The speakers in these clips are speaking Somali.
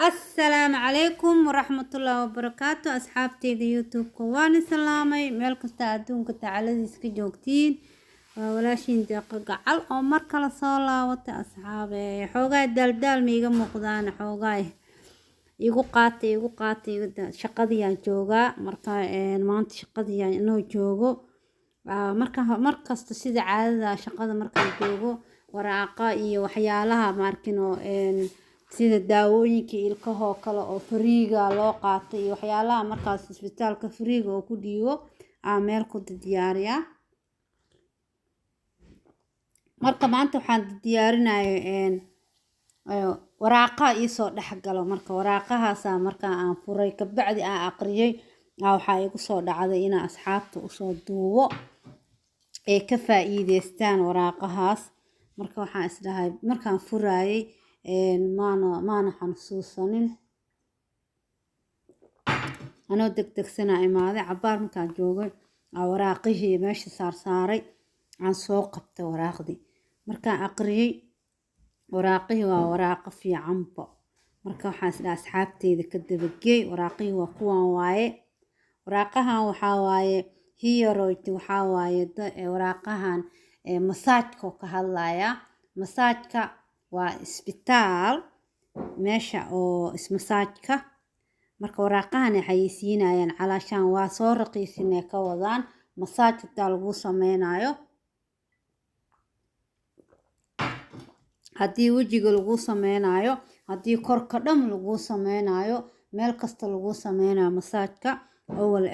Assalaamu calaykum waraxmatullaahi wabarakaatu. Asxaabteyda YouTube-ka waan islaamay, meel kasta adduunka tacaladiis ka joogtiin. Waa walaashiin Deeqo Gacal oo mar kale soo laabatay. Asxaabe, xoogaa daaldaal ma iga muuqdaan? Xoogaa igu qaatay, igu qaatay. Shaqadiyaan joogaa. Marka maanta shaqadiyaan inoo joogo. Marka markasta sida caadada shaqada markaan joogo, waraaqa iyo waxyaalaha maarkino, sida daawooyinka ilkahoo kale oo free-ga loo qaatay iyo waxyaalaha markaas isbitaalka free-ga oo ku dhiibo aa meel ku diyaariyaa. Marka maanta waxaan diyaarinaya waraaqaha iisoo dhexgalo. Marka waraaqahaasaa markaa aan furay, kabacdi aan aqriyay, waxaa igu soo dhacday inaan asxaabta usoo duubo ay ka faa'iideystaan waraaqahaas. Marka waxaan isdhahay, markaan furaayay maana xasuusanin, anoo degdegsanaa imaaday. Cabaar markaan joogay, waraaqihii meesha saarsaaray, aan soo qabtay waraaqdii. Markaan aqriyay waraaqihii, waa waraaqo fiicanba. Marka waxaan isdhahay asxaabteyda ka dabageey. Waraaqihii waa kuwan waaye. Waraaqahan waxaa waaye hemorrhoid, waxaa waaye waraaqahan massage-ka ka hadlaya. Massage-ka waa isbitaal meesha oo ismassage-ka. Marka waraaqahan ay xayeysiinayaan, calaashaan waa soo raqiisinay ka wadaan. Massage hadaa lagu sameynayo, haddii wejiga lagu sameynayo, haddii korka dhan lagu sameynayo, meel kasta lagu sameynayo massage-ka, awal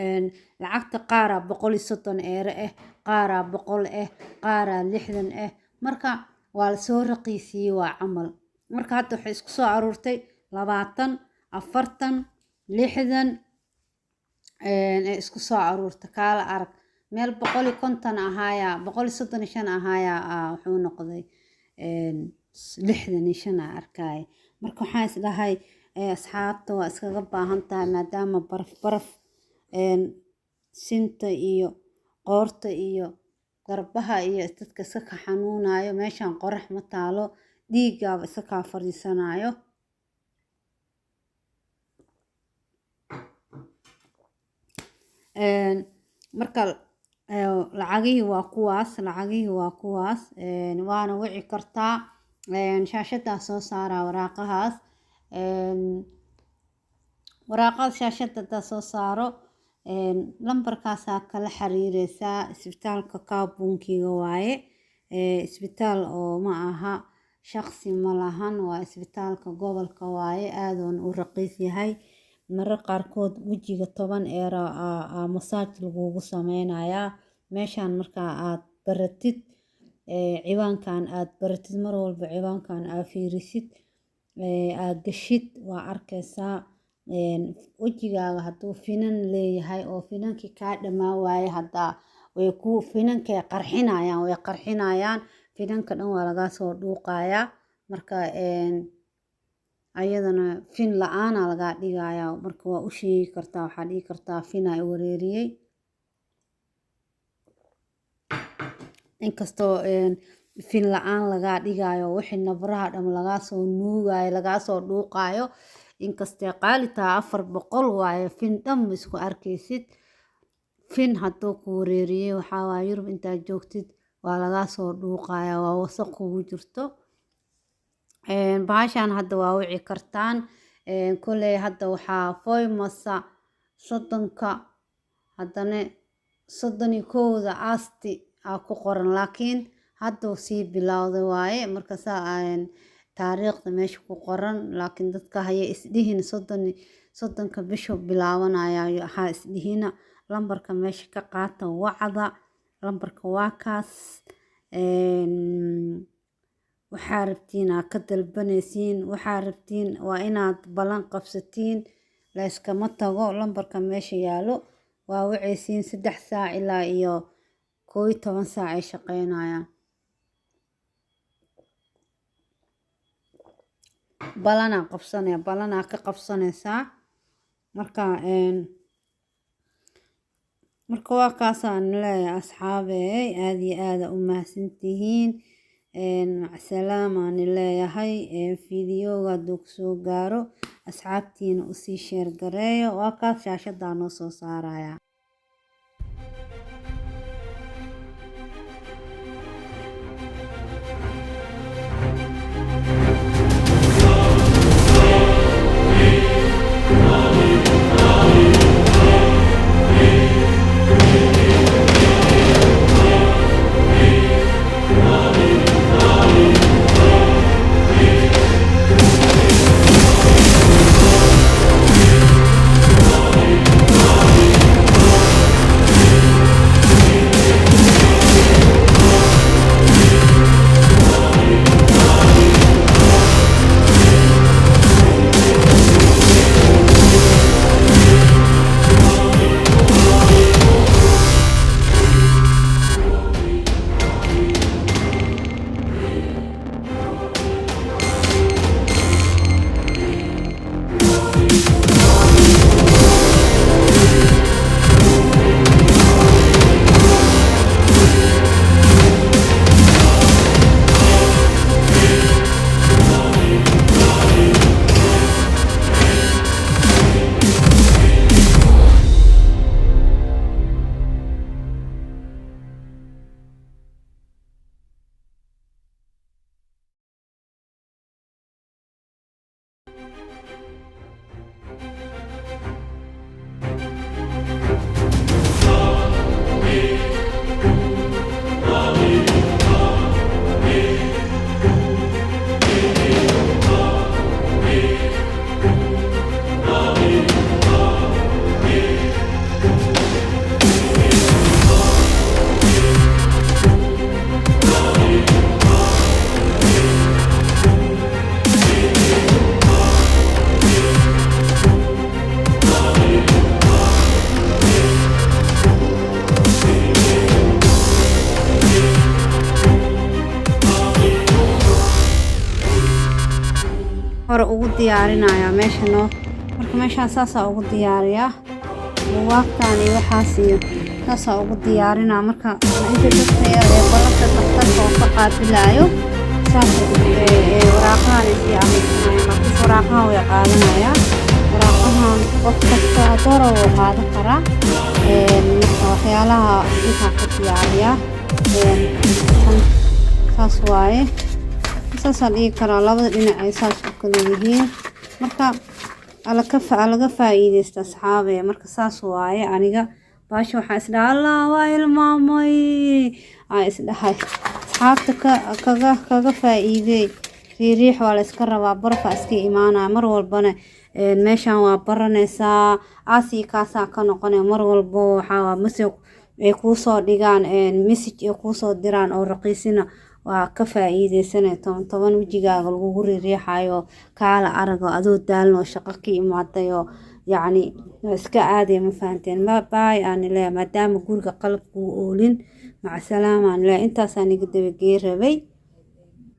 lacagta qaaraa 130 euro ah, qaaraa 100 ah, qaaraa 60 ah. Marka waa lasoo raqiisiyey, waa camal. Marka hadda waxay isku soo aruurtay 20, 40, 60 ee isku soo aruurtay. Kaala arag, meel 150 ahaaya, 135 ahaaya, wuxuu noqday 65 aa arkaya. Marka waxaan isdhahay asxaabta waa iskaga baahan tahay, maadaama baraf baraf sinta iyo qoorta iyo garbaha iyo dadka iska ka xanuunayo. Meeshaan qorax ma taalo, dhiiggaaba iska kaa fadhiisanayo. Marka lacagihii waa kuwaas, lacagihii waa kuwaas. Waana wici kartaa, shaashadaa soo saaraa waraaqahaas. Waraaqaha shaashada hadaa soo saaro, lambarkaasaa kala xiriireysaa. Isbitaalka kaabunkiga waaye, isbitaal oo ma aha shaqsi ma lahan, waa isbitaalka gobolka waaye. Aadoon u raqiis yahay. Marar qaarkood wejiga 10 euro aa massage lagugu sameynayaa. Meeshaan markaa aad baratid, ciwaankan aad baratid, mar walba ciwaankan aad fiirisid, aad gashid, waa arkaysaa. Wejigaaga hadduu finan leeyahay oo finankii kaa dhamaan waaye, haddaa way ku finankay qarxinayaan, way qarxinayaan finanka dhan, waa lagaa soo dhuuqayaa. Marka ayadana fin la-aana lagaa dhigayaa. Marka waa u sheegi kartaa, waxaa dhigi kartaa finaa i wareeriyey. Inkastoo fin la-aan lagaa dhigayo, wixii nabraha dham lagaa soo nuugayo, lagaa soo dhuuqayo, inkastee qaali tahay, 400 waaye. Fin dhan ma isku arkaysid. Fin hadduu ku wareeriyey, waxaa waaye Yurub intaad joogtid waa lagaa soo dhuuqaya, waa wasaq kugu jirto. Bahashan hadda waa wici kartaan. Kolley hadda waxaa foymasa 30-ka, haddana 31-da asti aa ku qoran, laakiin hadduu sii bilowday waaye. Marka saa taariikhda meesha ku qoran, laakiin dadka haya isdhihin 30-ka bishu bilaabanaya ha isdhihina. Lambarka meesha ka qaata, wacda. Lambarka waa kaas. Waxaa rabtiin aa ka dalbanaysiin, waxaa rabtiin waa inaad ballan qabsatiin, layskama tago. Lambarka meesha yaalo waa wacaysiin, 3 saac ilaa iyo 11 saac ay shaqeynayaan. Balanaa qabsanaya, balanaa ka qabsanaysaa. Marka waa kaasaan leeyahay asxaabey, aada iyo aada u mahadsantihiin. Macsalaamaani leeyahay. Fiidiyooga hadduu kusoo gaaro, Asxaabtiina usii share gareeyo. Waa kaas, shaashadaa noo soo saaraya. Hore ugu diyaarinayaa meesha noo. Marka meeshaan saasaa ugu diyaariyaa buugaagtan iyo waxaas iyo saasaa ugu diyaarinaa. Marka inta dadka yar ee balanta dhakhtarka oo ka qaabilaayo, saas waraaqahan ay sii akhrisanayaan, laakiinse waraaqahan way qaadanayaa. Waraaqahan qof kasta doora wuu qaadan karaa. Marka waxyaalaha intaan ku diyaariyaa saas waaye, saasaan dhigi karaa. Labada dhinac ay saas u kala yihiin. Marka alaga faa'iideysta, asxaabe. Marka saas waaye. Aniga baasha waxaa isdhaha, "Allah, waa ilmaamay," aa isdhahay. Asxaabta kaga faa'iidey. Riiriix waa la iska rabaa, barfa iska imaanaya mar walbana. Meeshan waa baranaysaa, aasii kaasaa ka noqonaya mar walbo. Waxaa mase ay kuusoo dhigaan message, ay kuusoo diraan oo raqiisina, waa ka faa'iideysanaya. Toban toban wejigaaga lagugu riiriixayo, kaala arago adoo daalin oo shaqo ka imaaday oo yacni iska aadaya. Ma fahanteen? Baay aan leeyahay, maadaama guriga qalab kuu oolin. Macasalaam aan leeyahay. Intaasaan iga dabagey rabay.